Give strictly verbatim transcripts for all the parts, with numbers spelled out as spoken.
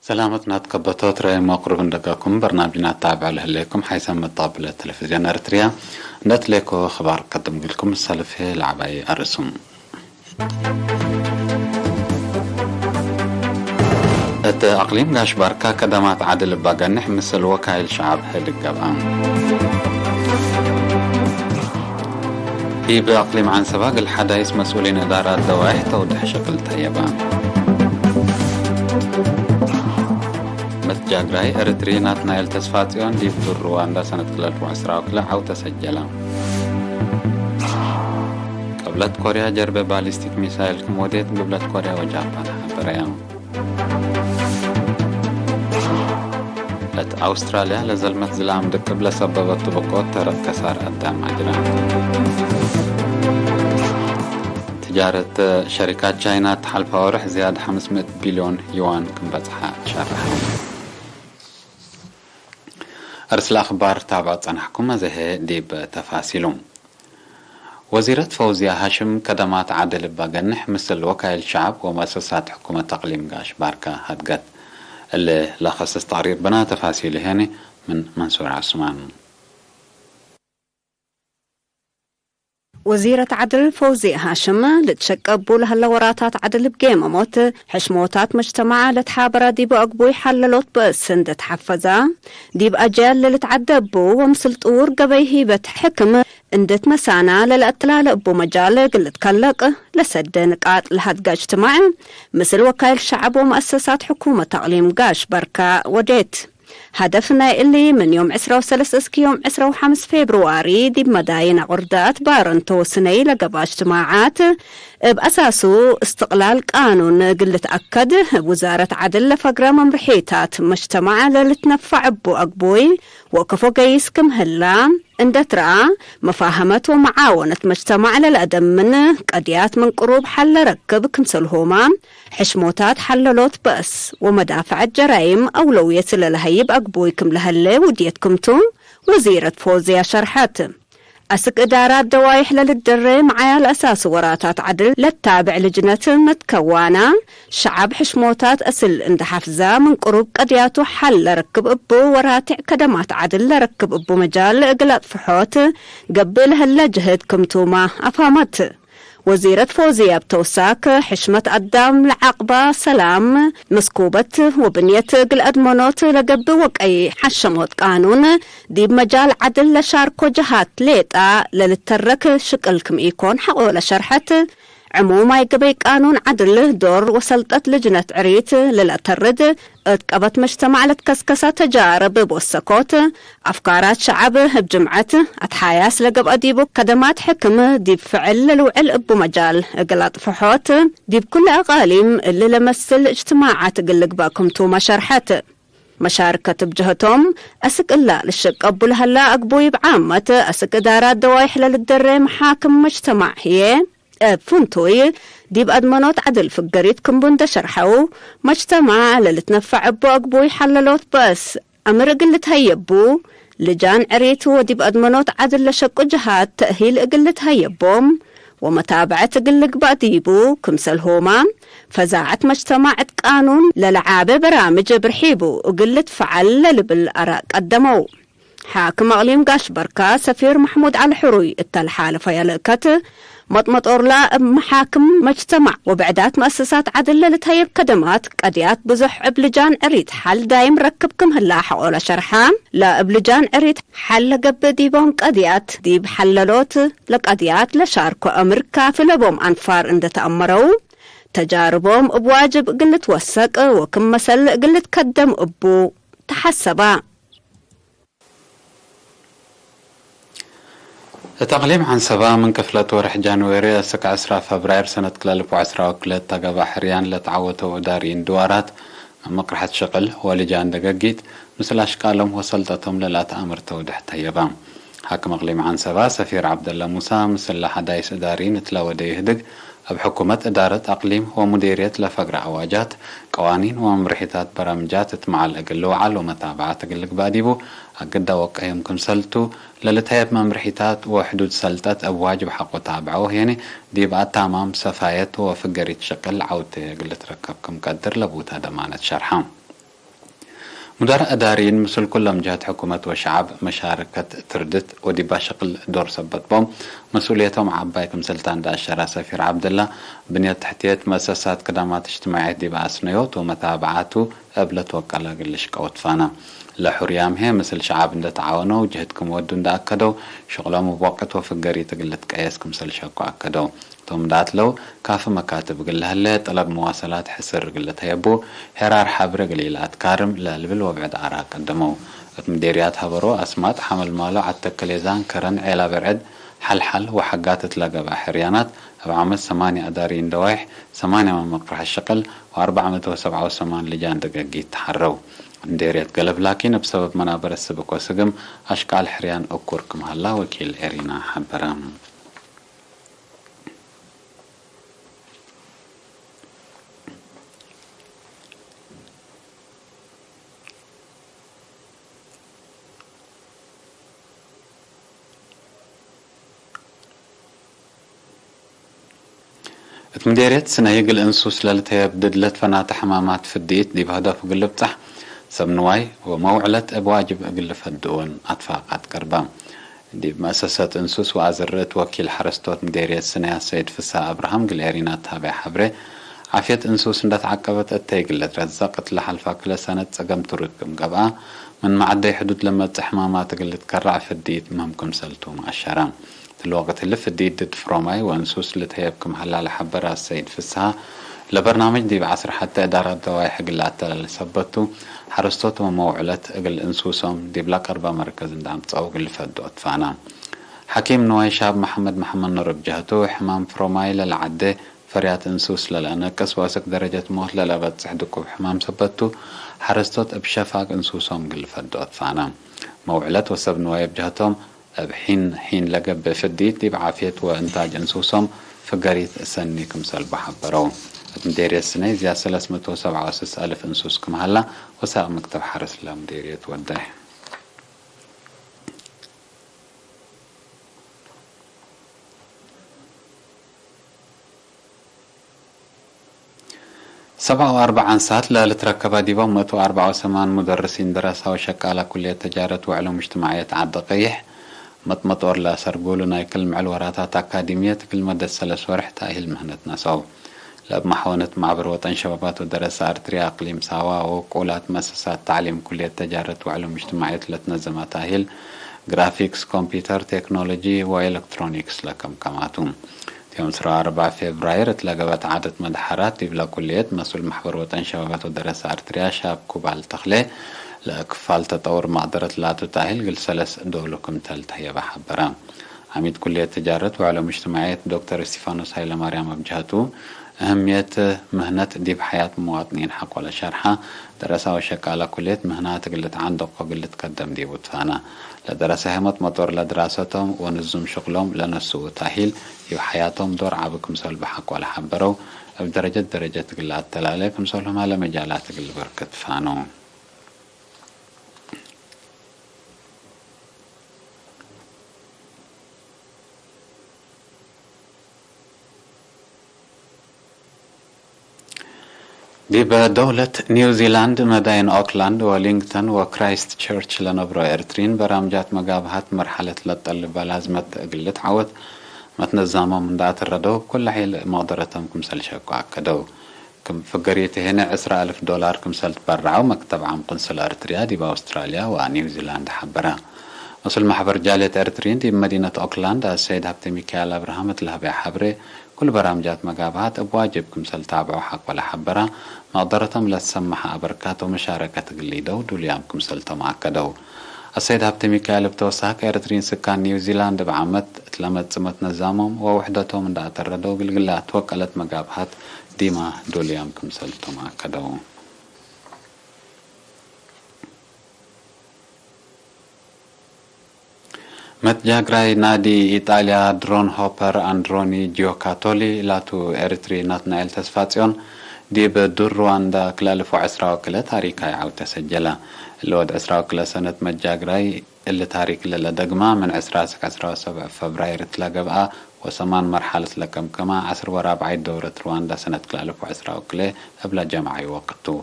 ሰላመት ናትከበቶ ትረኤ መቅሩብ እንደጋኩም በርናምጅና ታብዕ ለህሌኩም ሓይሰ መጣብለ ቴሌቪዝዮን ኤርትርያ እንደ ትሌኮ ክባር ቀድም ግልኩም ሰልፌ ለዐባይ አርእሱም። እት አቅሊም ጋሽ ባርካ ከደማት ዐድል እባ ገንሕ ምስል ወካይል ሸዐብ ህድግ ገብአ። ዲብ አቅሊም ዐንሰባ እግል ሐዳይስ መስኡሊን እዳራት ደዋይሕ ተውድሕ ሸቅል ተየበ። መትጃግራይ ኤረትሪ ናትናኤል ተስፋጽዮን ዲብ ዱር ሩዋንዳ ሰነት ክልኤ አልፍ ወዐስራ ወክልኤ ዐውተ ሰጀለ። ቅብለት ኮርያ ጀርበ ባሊስቲክ ሚሳይል ክም ወዴት ግብለት ኮርያ ወጃፓን ሐበረያ። እት አውስትራልያ ለዘልመት ዝላም ድቅብ ለሰበበቱ ብቆት ተረት ከሳር አዳም አጅራ። ትጃረት ሸሪካት ቻይና ተሐልፈ ወርሕ ዝያድ ሐምስ ምእት ቢልዮን ዩዋን ክም በጽሐ ሸርሐ። እርስ ለአክባር ታብዐ ጸናሕኩም፣ አዜ ህዬ ዲብ ተፋሲሉ። ወዚረት ፈውዝያ ሃሽም ከደማት ዐድል እባ ገንሕ ምስል ወካይል ሸዐብ ወመአሰሳት ሕኩመት አቅሊም ጋሽ ባርካ ሀድገት። እሊ ለከስስ ተቅሪር ብና፣ ተፋሲሉ ሄኒ ምን መንሱር ዐስማን። ወዚረት ዐድል ፈውዝየ ሃሽም፣ ልትሸቀቡ ለሀለ ወራታት ዐድል እብ ጌመሞት፣ ሕሽሞታት መጅተማዕ ለትሓበረ ዲብ አግቡይ ሐለሎት ብእስ እንዴ ተሐፈዛ፣ ዲብ አጅያል ለልትዐደ እቡ ወምስል ጥዉር ገበይ ሂበት ሕክም እንዴ ትመሳና ለለአትላለ እቡ መጃል እግል ልትከለቅ ለሰደ ንቃጥ ለሀድገ እጅትማዕ፣ ምስል ወካይል ሸዐብ ወመአሰሳት ሕኩመት አቅሊም ጋሽ በርካ ወዴት። ሀደፍ ናይ እሊ፣ ምን ዮም ዕስራ ወሰለስ እስክ ዮም ዕስራ ወሐምስ ፌብርዋሪ፣ ዲብ መዳይን አቁርዳት ባረንቶ ስነይ ለገብአ እጅትማዓት፣ እብ አሳሱ እስትቅላል ቃኑን እግል ልትአከድ፣ እብ ውዛረት ዐድል ለፈግረ መምርሒታት መጅተማዕ ለልትነፈዕ እቡ አግቡይ ወክፎ ገይስ ክም ህላ እንዴ ትረአ፣ መፋሀመት ወመዓወነት መጅተማዕ ለለአደምን ቀድያት ምን ቅሩብ ሐል ለረክብ ክምሰልሁመ፣ ሕሽሞታት ሐለሎት በእስ ወመዳፈዐት ጀራይም አውለውየት ለለሀይብ አግቡይ ክም ለሀሌ ውድየት ክምቱ፣ ወዚረት ፎዝያ ሸርሐት። አስክ እዳራት ደዋይሕ ለልትደሬ መዓያ ለአሳስ ወራታት ዐድል ለታብዕ ልጅነት መትከዋና፣ ሸዐብ ሕሽሞታት አስል እንዴ ሐፍዛ፣ ምን ቅሩብ ቀድያቱ ሐል ለረክብ እቡ ወራትዕ ከደማት ዐድል ለረክብ እቡ መጃል እግል አጥፍሖት ገብእ ለህለ ጅህድ ክምቱመ አፋመት። ወዚረት ፎዝያ እብ ተውሳክ፣ ሕሽመት አዳም ለዐቅባ ሰላም፣ መስኩበት ወብንየት እግል አድመኖት ለገብእ ወቀይ ሐሸሞት ቃኑን፣ ዲብ መጃል ዐድል ለሻርኮ ጀሃት ሌጣ ለልተረክ ሽቅል ክም ኢኮን ሐቆ ለሸርሐት፣ ዕሙማይ ገበይ ቃኑን ዐድል ዶር ወሰልጠት ልጅነት ዕሪት ለለአተርድ፣ እት ቀበት መጅተማዕ ለትከስከሰ ተጃርብ እብ ወሰኮት፣ አፍካራት ሸዐብ እብ ጅምዐት አትሓያስ ለገብአ ዲቡ ከደማት ሕክም ዲብ ፍዕል ለልውዕል እቡ መጃል እግል አጥፍሖት፣ ዲብ ኩለ አቃሊም እሊ ለመስል እጅትማዓት እግል ልግበእ ክምቱመ ሸርሐት። መሻርከት እብ ጀህቶም፣ አስክ እላ ልሸቀቡ ለሀላ አግቡይ እብ ዓመት፣ አስክ እዳራት ደዋይሕ ለልትደሬ መሓክም መጅተማዕ ህዬ፣ እብ ፍንቱይ፣ ዲብ አድመኖት ዐድል ፍገሪት ክምቡ እንዴ ሸርሐው፣ መጅተማዕ ለልትነፈዕ እቡ አግቡይ ሐለሎት በእስ አምር እግል ልትሀየቡ፣ ልጃን ዕሪት ወዲብ አድመኖት ዐድል ለሸቁ ጀሃት ተእሂል እግል ልትሀየቦም ወመታብዐት እግል ልግበእ ዲቡ፣ ክምሰልሆመ፣ ፈዛዐት መጅተማዕ እት ቃኑን ለለዓበ በራምጅ ብርሒቡ እግል ልትፈዐል ለልብል አራእ ቀደመው። ሓክም አቅሊም ጋሽ በርካ ሰፊር መሕሙድ ዐሊ ሕሩይ እተ ለሓለፈ ያልእከት መጥመጦርላ እብ መሓክም መጅተማዕ ወብዕዳት መአሰሳት ዐድል ለልትሀየብ ከደማት ቀድያት ብዙሕ እብ ልጃን ዕሪት ሐል ዳይም ረክብ ክም ህላ ሐቆለ ሸርሐ። ለእብ ልጃን ዕሪት ሐል ለገብእ ዲቦም ቀድያት ዲብ ሐለሎት ለቀድያት ለሻርኮ አምር ካፊ ለቦም አንፋር እንደ ተአመረው፣ ተጃርቦም እብ ዋጅብ እግል ልትወሰቅ ወክም መሰል እግል ልትከደም እቡ ተሐሰባ። እት አቅሊም ዐንሰባ ምን ክፍለት ወርሕ ጃንዌሪ አስክ ዐስራ ፈብራይር ሰነት ክልኤ አልፍ ወዐስራ ወክልኤ ተገባ ሕርያን ለተዐወተው እዳርይን ድዋራት ምን መቅርሐት ሽቅል ወልጃን ደገጊት ምስል አሽቃሎም ወሰልጠቶም ለለአትአምር ተውድሕ ተየበ። ሓክም አቅሊም ዐንሰባ ሰፊር ዐብደለ ሙሳ ምስል ለሐዳይስ እዳርይን እትለ ወደ ይህድግ እብ ሕኩመት እዳረት አቅሊም ወሙዴርየት ለፈግረ አዋጃት፣ ቀዋኒን ወመምርሒታት በራምጃት እት መዓል እግል ልውዓል ወመታብዓት እግል ልግባእ ዲቡ አግደ ወቀዮም ክምሰል ቱ፣ ለልትሀየብ መምርሒታት ወሕዱድ ሰልጠት እብ ዋጅብ ሐቆ ታብዐው ህዬኒ፣ ዲብ አታማም ሰፋየት ወፍገሪት ሸቅል ዐውቴ እግል ልትረከብ ክም ቀድር ለቡታ ደማነት ሸርሐ። ሙዳር አዳሪይን ምስል ኩሎም ጀሀት ሕኩመት ወሸዐብ መሻረከት ትርድት ወዲባ ሸቅል ዶር ሰበት ቦም መስኡልየቶም ዐባይ ክምሰልታ እንደ አሸራ ሰፊር ዐብደላ፣ ብንየት ተሕትየት፣ መአሰሳት ክዳማት እጅትማዕየት ዲብ አስነዮት ወመታብዓቱ እብ ለትወቀለ እግል ልሽቀው ትፋና። ለሑርያም ህዬ ምስል ሸዐብ እንደ ተዓወነው ጅህድ ክም ወዱ እንደ አከደው፣ ሸቅሎም እብ ወቅት ወፍገሪት እግል ልትቀየስ ክምሰል ሸኮ አከደው። ቶም ዳትለው ካፊ መካትብ እግል ለህለ፣ ጠለብ መዋሰላት ሕስር እግል ልትሀየቡ፣ ሄራር ሐብር እግል ኢለአትካርም ለልብል ወብዕድ አራእ ቀደመው። እት ምዴርያት ሀበሮ አስማጥ፣ ሐመልማሎ፣ ዐተክ፣ ሌዛን፣ ከረን፣ ዔላ ብርዕድ፣ ሐልሐል ወሐጋት እት ለገብአ ሕርያናት፣ እብ ዓመት ሰማንያ አዳሪይን ደዋይሕ፣ ሰማንያ መመቅርሐ ሽቅል ወአርበዕ ምእት ወሰብዓ ወሰማን ልጃን ደገጊት ተሐረው። ምዴርየት ገለብ ላኪን እብ ሰበብ መናበረት ስብክ ወስግም አሽቃል ሕርያን እኩር ክም ሀላ ወኪል ኤሪና ሐበረ። እት ምዴርየት ስነይ እግል እንሱስ ለልትሀየብ ድድ ለትፈናተ ሕማማት ፍድኢት ዲብ ሀደፍ እግል ልብጸሕ፣ ሰብ ንዋይ ወመውዕለት እብ ዋጅብ እግል ልፈድኡን አትፋቃት ቀርበ። ዲብ መአሰሰት እንሱስ ወአዝርዕት ወኪል ሐረስቶት ምዴርየት ስነይ አሰይድ ፍስሐ አብርሃም እግል ኤሪና ታብዕ ሐብሬ፣ ዓፍየት እንሱስ እንደ ተዐቀበት እተይ እግል ልትረዘቅ እት ለሐልፋ ክለ ሰነት ጸገም ትሩድ ክም ገብአ፣ ምን መዐደይ ሕዱድ ለመጽእ ሕማማት እግል ልትከረዕ ፍድኢት ምህም ክምሰልቱ መአሸረ። እትሊ ወቅት እሊ ፍድኢት ድድ ፍሮማይ ወእንሱስ ልትሀየብ ክም ሀላ ለሐበረ አሰይድ ፍስሐ፣ ለበርናምጅ ዲብ ዐስር ሐቴ እዳራት ደዋይሕ እግል ለአተላሌ ሰበት ቱ፣ ሐረስቶት ወመውዕለት እግል እንሱሶም ዲብ ለቀርበ መርከዝ እንደ አምጽአው እግል ልፈድኦ ትፋና። ሐኪም ንዋይ ሻብ መሐመድ መሐመድ ኑር እብ ጀህቱ፣ ሕማም ፍሮማይ ለለዐዴ ፈርያት እንሱስ ለለአነቅስ ወአስክ ደረጀት ሞት ለለአበጽሕ ድቁብ ሕማም ሰበት ቱ፣ ሐረስቶት እብ ሸፋግ እንሱሶም እግል ልፈድኦ ትፋና። መውዕለት ወሰብ ንዋይ እብ ጀህቶም፣ እብ ሒን ሒን ለገብእ ፍድኢት ዲብ ዓፍየት ወእንታጅ እንሱሶም ፍገሪት ሰኒ ክምሰልቡ ሐበረው። እት ምዴርየት ስነይ ዝያድ ሰለስ ምእት ወሰብዓ ወስስ አልፍ እንሱስ ክም ሀላ ወሳቅ መክተብ ሐርስ ለምዴርየት ወደሐ። ሰብዓ ወአርበዕ አንሳት ለልትረከበ ዲቦም መእቱ ወአርበዕ ወሰማን ሙደርሲን ደረሳ ወሸቃለ ኩልየት ተጃረት ወዕሉም እጅትማዕየት ዐዲ ቀይሕ፣ መጥመጦር ለአሰርጉሉ ናይ ክል ምዕል ወራታት አካዲምየት እግል መደት ሰለስ ወርሕ ተእሂል ምህነት ነሰው። ለእብ መሐወነት ማሕበር ወጠን ሸባባት ወደረሳ አርትርያ አቅሊም ሳዋ ወውቁላት መአሰሳት ተዕሊም ኩልየት ተጃረት ወዕሉም እጅትማዕየት ለትነዘመ ተእሂል ግራፊክስ፣ ኮምፒተር ቴክኖሎጂ ወኤለክትሮኒክስ ለከምከማቱ። ዮም ዕስራ ወአርበዕ ፌብራይር እት ለገብአት ዓደት መድሐራት ዲብለ ኩልየት መስኡል መሕበር ወጠን ሸባባት ወደረሰ አርትርያ ሻብ ኩባል ተክሌ፣ ለክፋል ተጠውር መቅደረት ላቱ ተእሂል እግል ሰለስ ዶሉ ክምተ ልትሀየበ ሐበረ። ዓሚድ ኩልየት ትጃረት ወዕሉም እጅትማዕየት ዶክተር እስቲፋኖስ ሀይለማርያም እብ ጀህቱ፣ እህምየት ምህነት ዲብ ሐያት መዋጥኒን ሐቆ ለሸርሐ፣ ደረሳ ወሸቃለ ኩልየት ምህናት እግል ልትዓንደቆ እግል ልትከደም ዲቡ ትፋነ። ለደረሰ ህመት መጦር ለድራሰቶም ወንዙም ሽቅሎም ለነስኡ ተእሂል ዲብ ሐያቶም ዶር ዐቢ ክምሰልቡ ሐቆ ለሐበረው፣ እብ ደረጀት ደረጀት እግል ለአተላሌ ክምሰልሁም ሀለ መጃላት እግል ልበርክ ትፋነው። ዲብ ደውለት ኒውዚላንድ መዳይን ኦክላንድ ወሊንግተን ወክራይስት ቸርች ለነብሮ ኤርትሪን በራምጃት መጋብሀት መርሐለት ለትጠልበ ላዝመት እግል ልትዐወት መትነዛሞም እንደ አተረደው እብ ኩለ ሒል መቅደረቶም ክምሰል ሸቁ አከደው። ክም ፍገሪት ህነ ዕስራ አልፍ ዶላር ክምሰል ትበረዐው መክተብ ዓም ቅንስል ኤርትርያ ዲብ አውስትራልያ ወኒውዚላንድ ሐበረ። መስኡል መሕበር ጃልየት ኤርትሪን ዲብ መዲነት ኦክላንድ አሰይድ ሀብቴ ሚካኤል አብርሃም እት ለሀበየ ሐብሬ፣ ኩሉ በራምጃት መጋብሀት እብ ዋጅብ ክምሰል ታብዖ ሐቆ ለሐበረ፣ መቅደረቶም ለትሰመሐ አበርካት ወመሻረከት እግል ሊደው ዱሉያም ክምሰልቶም አከደው። አሰይድ ሀብቴ ሚካኤል እብ ተወሳክ፣ ኤርትሪን ስካን ኒውዚላንድ እብ ዓመት እት ለመጽእ መትነዛሞም ወውሕደቶም እንደ አተረደው፣ ግልግላ ትወቀለት መጋብሀት ዲማ ዶልያም ክምሰልቶም አከደው። መትጃግራይ ናዲ ኢጣልያ ድሮን ሆፐር አንድሮኒ ጂዮካቶሊ ላቱ ኤሪትሪ ናትናኤል ተስፋጽዮን ዲብ ዱር ሩዋንዳ ክልአልፍ ወዐስራ ወክልኤ ታሪካይ ዐውቴ ሰጀለ። እሊ ወድ ዕስራ ወክልኤ ሰነት መትጃግራይ እሊ ታሪክ ለለደግማ ምን ዕስራ እስክ ዕስራ ወሰብዕ ፈብራይር እት ለገብአ ወሰማን መርሐለት ለከምከማ ዐስር ወራብዓይት ደውረት ሩዋንዳ ሰነት ክልአልፍ ወዕስራ ወክልኤ እብለ ጀምዓዩ ወቅት ቱ።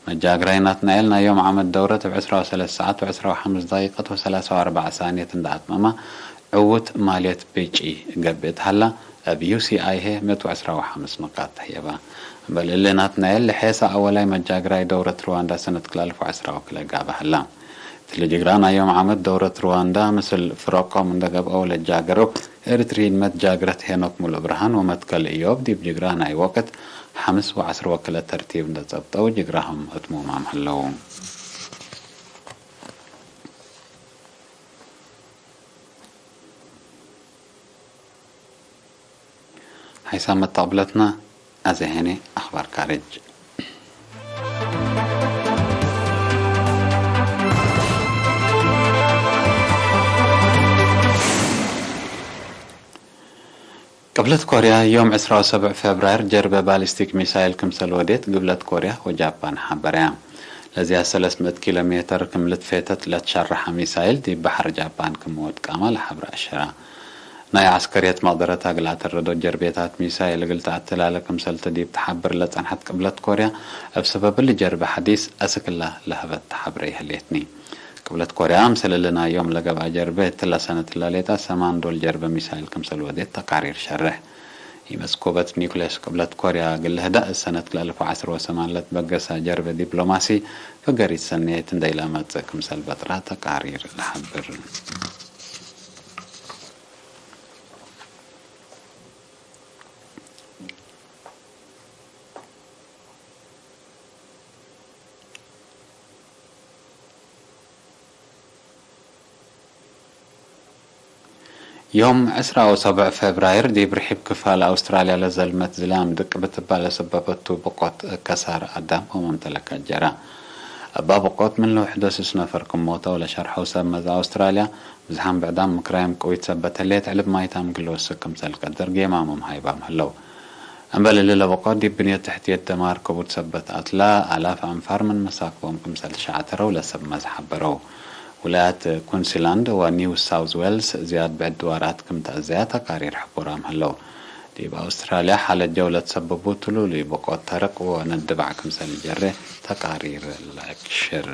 መጃግራይ ናትናኤል ናይ ዮም ዓመት ደውረት እብ ዕስራ ወሰለስ ሰዓት ወዕስራ ወሐምስ ደቂቀት ወሰላሳ ወአርበዕ ሳንየት እንደ አትመመ፣ ዕውት ማልየት ብጪ ገብእት ሀላ፣ እብ ዩ ሲ አይ ሄ ምእት ወዕስራ ወሐምስ ንቃት ተህየበ። እምበል እሊ ናትናኤል ለሔሰ አወላይ መጃግራይ ደውረት ሩዋንዳ ሰነት ክልአልፍ ወዕስራ ወክልኤ ጋብእ ሀላ። እትሊ ጅግራ ናይ ዮም ዓመት ደውረት ሩዋንዳ ምስል ፍረቆም እንደ ገብአው ለጃገረው ኤሪትሪይን መትጃግረት ሄኖክ ሙሉእ ብርሃን ወመትከል እዮብ ዲብ ጅግራ ናይ ወቅት ሐምስ ወዐስር ወክልኤ ተርቲብ እንደ ጸብጠው ጅግራሆም ህትሙማም ህለው። ሓይሳም መተቅብለትነ፣ አዜ ሄኔ አኽባር ካርጅ። ቅብለት ኮርያ፣ ዮም ዕስራ ወሰብዕ ፌብራይር፣ ጀርበ ባሊስቲክ ሚሳይል ክምሰል ወዴት ግብለት ኮርያ ወጃፓን ሐበረያ። ለዚያድ ሰለስ ምእት ኪሎ ሜተር ክም ልትፌተት ለትሸረሐ ሚሳይል፣ ዲብ በሐር ጃፓን ክም ወድቃመ ለሐብረ አሸራ። ናይ ዐስከርየት መቅደረት እግል አተረዶ ጀርቤታት ሚሳይል እግል ተአትላለ ክምሰልቲ ዲብ ተሐብር ለጸንሐት ቅብለት ኮርያ፣ እብ ሰበብ እሊ ጀርበ ሐዲስ አስክላ ለሀበት ተሐብረ ይህሌትኒ። ቅብለት ኮርያ፣ ምስል እሊ ናይ ዮም ለገብአ ጀርበ፣ እትለ ሰነት ለሌጠ ሰማን ዶል ጀርበ ሚሳይል ክምሰል ወዴት ተቃሪር ሸርሕ። ኢመስኮበት ኒኩሌስ ቅብለት ኮርያ እግል ልህዳእ ሰነት ክልአልፍ ወዐስር ወሰማን ለትበገሰ ጀርበ ዲፕሎማሲ፣ ፈገሪት ሰኔት እንደ ኢለመጽእ ክምሰል በጥራ ተቃሪር ለሐብር። ዮም ዕስራ ወሰብዕ ፌብራይር፣ ዲብ ርሒብ ክፋል አውስትራልያ ለዘልመት ዝላም ድቅ ብትባል ለሰበበቱ ብቆት ከሳር አዳም ወመምተለካት ጀራ። እባ ብቆት ምን ለውሕደስስ ነፈር ክም ሞተው ለሸርሐው ሰብ መዝ አውስትራልያ፣ ብዝሓም ብዕዳም ምክራዮም ቅዊት ሰበት ህሌት፣ ዕልብ ማይታም እግል ልወስክ ክምሰል ቀድር ጌማሞም ሃይባም ህለው። እምበል እሊ ለብቆት ዲብ ብንየት ተሕትየት ደማር ክቡድ ሰበት አትላ፣ አላፍ አንፋር ምን መሳክቦም ክምሰል ትሸዐተረው ለሰብ መዝ ሐበረው። ውላያት ኩንሲላንድ ወኒው ሳውዝ ዌልስ ዝያድ ብዕድ ድዋራት ክም ተአዘያ ተቃሪር ሕቡራም ህለው። ዲብ አውስትራልያ ሓለት ጀው ለትሰብቡ ትሉሉይ ብቆት ተርቅ ወነድባዕ ክምሰል ጀሬ ተቃሪር ለአክሽር።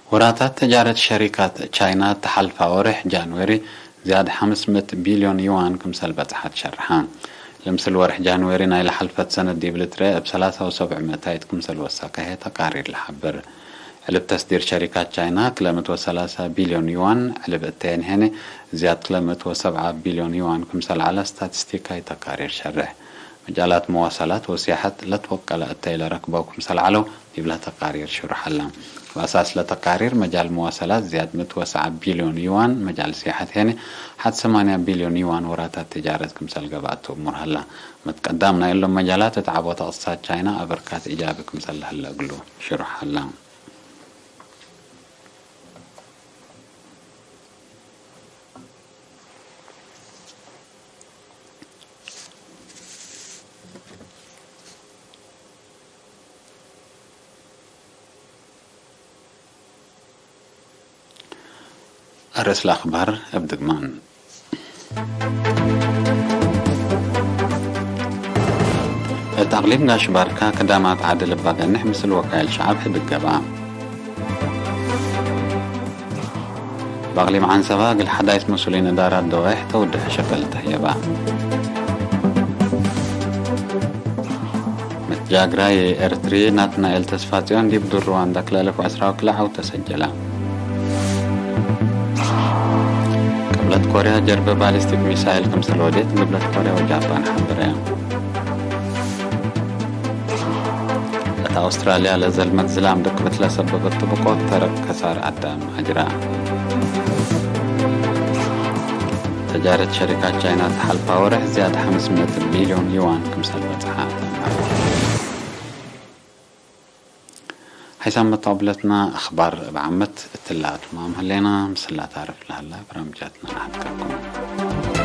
ወራታት ተጃረት ሸሪካት ቻይና ተሓልፋ ወርሕ ጃንዌሪ ዝያድ ሐምስ ምእት ቢልዮን ዩዋን ክምሰል በጽሐት ሸርሐ። ለምስል ወርሕ ጃንዌሪ ናይ ለሐልፈት ሰነት ዲብ ልትረኤ እብ ሰላሳ ወሰብዕ ምእታይት ክምሰል ወሰከ ህዬ ተቃሪር ለሐብር። ዕልብ ተስዲር ሸሪካት ቻይና ክለ ምእት ወሰላሳ ቢልዮን ዩዋን፣ ዕልብ እተየን ሄነ ዝያድ ክለ ምእት ወሰብዓ ቢልዮን ዩዋን ክምሰል ዐለ ስታቲስቲካይ ተቃሪር ሸርሕ። መጃላት መዋሰላት ወሲያሐት ለትወቀለ እተይ ለረክበው ክምሰል ዐለው ዲብለ ተቃሪር ሽሩሕ ዐለ። እብ አሳስ ለተቃሪር መጃል መዋሰላት ዝያድ ምእት ወሰብዓ ቢልዮን ዩዋን፣ መጃል ሲያሐት ሄነ ሐድ ሰማንያ ቢልዮን ዩዋን ወራታት ትጃረት ክምሰል ገብአት እሙር ሀላ። መትቀዳም ናይ እሎም መጃላት እት ዐቦት እቅትሳድ ቻይና አበርካት ኢጃቢ ክምሰል ለህለ እግሉ ሽሩሕ ሀላ። አርእስ ለአክባር እብ ድግማን። እት አቅሊም ጋሽ ባርካ ክዳማት ዐድል እብ አገንሕ ምስል ወካይል ሸዐብ ሕድግ ገብአ። እብ አቅሊም ዐንሰበ እግል ሐዳይስ መስኡሊን እዳራት ደዋይሕ ተውድሐ ሸቅል ተህየበ። መትጃግራይ ኤርትሪ ናትናኤል ተስፋጽዮን ዲብ ዱር ሩዋንዳ ክልአልፍ ወዐስራ ወክልኤ ዐውት ተሰጀለ። ቅብለት ኮርያ ጀርበ ባሊስቲክ ሚሳይል ክምሰል ወዴት ግብለት ኮርያ ወጃፓን ሐበረያ። አውስትራልያ ለዘልመት ዝላም ርክብት ለሰበበት ጥብቆት ተረክ ከሳር አዳም አጅራ። ተጃረት ሸሪካት ቻይና ተሐልፋ ወርሕ ዝያድ ሐምስ ምእት ሚልዮን ዩዋን ክምሰል በጽሐ ተንበረ። ሐይሳም መታብለትና አኽባር እብ ዓመት እትላ አትማም ህሌና፣ ምስላ ታርፍ ለሀላ በርናምጃትና ነሐድከኩም።